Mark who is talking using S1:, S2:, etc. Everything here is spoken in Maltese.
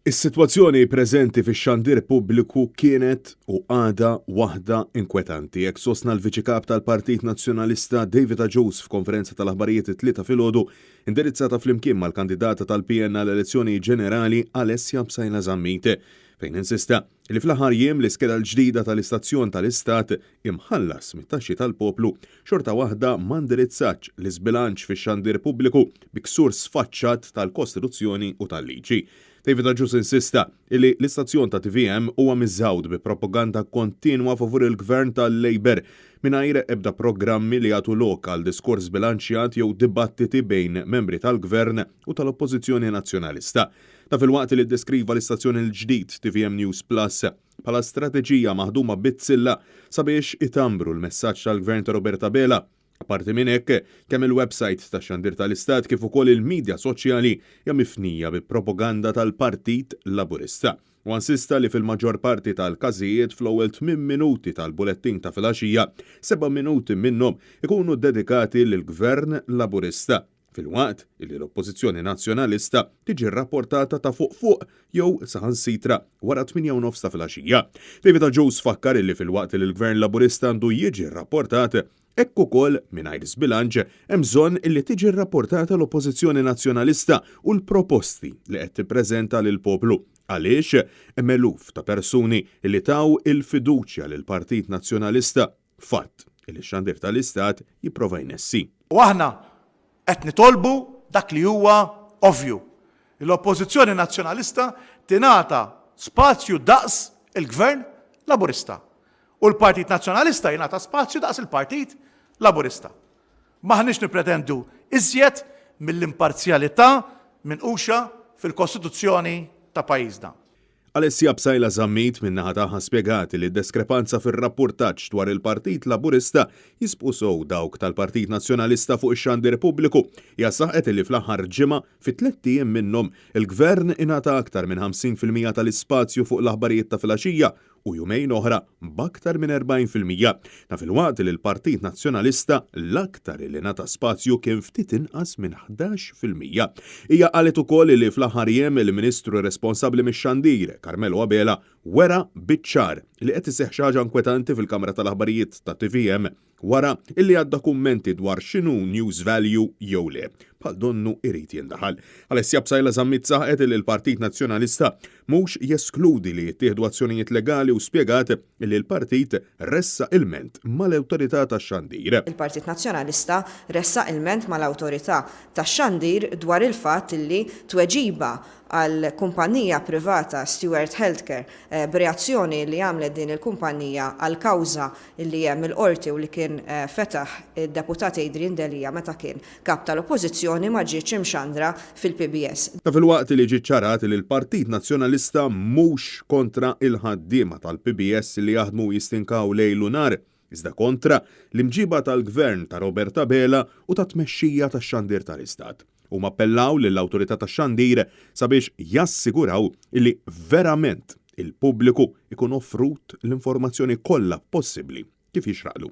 S1: Is-sitwazzjoni preżenti fix-xandir pubbliku kienet u għadha waħda inkwetanti, hekk sostna l-Viċi Kap tal-Partit Nazzjonalista David Agius f'konferenza tal-aħbarijiet it-Tlieta filgħodu indirizzata flimkien mal-kandidata tal-PN għall-elezzjoni ġenerali Alessia Psaila Zammit, fejn insista li fl-aħħar jiem l-iskeda l-ġdida tal-istazzjon tal-Istat imħallas mit-taxxi tal-poplu xorta waħda ma ndirizzatx l-iżbilanċ fix-xandir pubbliku bi ksur sfaċċat tal-Kostituzzjoni u tal-liġi. David Agius insista illi l-istazzjon ta' tvm huwa miżgħud bi propaganda kontinwa favur il-Gvern tal-Labour mingħajr ebda programmi li jagħtu lok għal diskors bilanċjat jew dibattiti bejn membri tal-Gvern u tal-Oppożizzjoni Nazzjonalista. Dan filwaqt li ddeskriva l-istazzjon il-ġdid tvm News Plus bħala strateġija maħduma bizzilla sabiex itambru l-messaġġ tal-Gvern ta' Robert Abela. Apparti minn hekk, kemm il-websajt tax-xandir tal-Istat kif ukoll il-midja soċjali hija mifnija bi propaganda tal-Partit Laburista. Huwa insista li fil-maġġor parti tal-każijiet fl-ewwel tmien minuti tal-bulettin ta' filgħaxija, seba' minuti minnhom ikunu ddedikati lill-Gvern Laburista. filwaqt li l-Oppożizzjoni Nazzjonalista tiġi rrapportata ta' fuq fuq jew saħansitra wara t-tmienja u nofs ta' filgħaxija. David Agius fakkar illi filwaqt li l-Gvern Laburista għandu jiġi rrapportat, hekk ukoll, mingħajr żbilanċ, hemm bżonn illi tiġi rrapportata l-Oppożizzjoni Nazzjonalista u l-proposti li qed tippreżenta lill-poplu għaliex hemm eluf ta' persuni li taw il-fiduċja lill-Partit Nazzjonalista. Fatt li x-xandir tal-Istat jipprova jnessi.
S2: U aħna qed nitolbu dak li huwa ovvju, li l-Oppożizzjoni Nazzjonalista tingħata spazju daqs il-Gvern Laburista u l-Partit Nazzjonalista jingħata spazju daqs il-Partit Laburista. M'aħniex nippretendu iżjed mill-imparzjalità minquxa fil-Kostituzzjoni ta' pajjiżna.
S1: Alessia Psaila Zammit min-naħa tagħha spjegat li d-deskrepanza fir-rappurtaġġ dwar il-Partit Laburista jisbqu sew dawk tal-Partit Nazzjonalista fuq ix-xandir pubbliku. Hija saħqet li fl-aħħar ġimgħa, fi tlett ijiem minnhom, il-Gvern ingħata aktar minn 50% tal-ispazju fuq l-aħbarijiet ta' filgħaxija u jumejn oħra b'aktar minn 40%. Dan filwaqt li l-Partit Nazzjonalista l-aktar li ngħata spazju kien ftit inqas minn 11%. Hija qalet ukoll li fl-aħħar jiem il-Ministru responsabbli mix-xandir, Carmelo Abela, wera biċ-ċar li qed iseħħ xi ħaġa inkwetanti fil-kamra tal-aħbarijiet ta' tvm wara illi għadda kummenti dwar x'inhu news value jew le, bħal donnu irid jindaħal. Alessia Psaila Zammit saħqet illi l-Partit Nazzjonalista mhux jeskludi li jittieħdu azzjonijiet legali u spjegat illi l-partit ressaq ilment mal-Awtorità tax-Xandir.
S3: Il-Partit Nazzjonalista ressaq ilment mal-Awtorità tax-Xandir dwar il-fatt illi tweġiba għal kumpannija privata Steward Healthcare b'reazzjoni li għamlet din il-kumpannija għall-kawża li hemm il-Qorti u li kien fetaħ id-Deputat Adrian Delia meta kien Kap tal-Oppożizzjoni ma ġietx imxandra fil-PBS.
S1: Dan filwaqt li ġie ċċarat li l-Partit Nazzjonalista mhux kontra il-ħaddiema tal-PBS li jaħdmu u jistinkaw lejl u nhar, iżda kontra l-imġiba tal-Gvern ta' Robert Abela u tat-tmexxija tax-xandir tal-Istat. Huma appellaw lill-Awtorità tax-Xandir sabiex jassiguraw illi verament il-pubbliku jkun offrut l-informazzjoni kollha possibbli kif jixraqlu.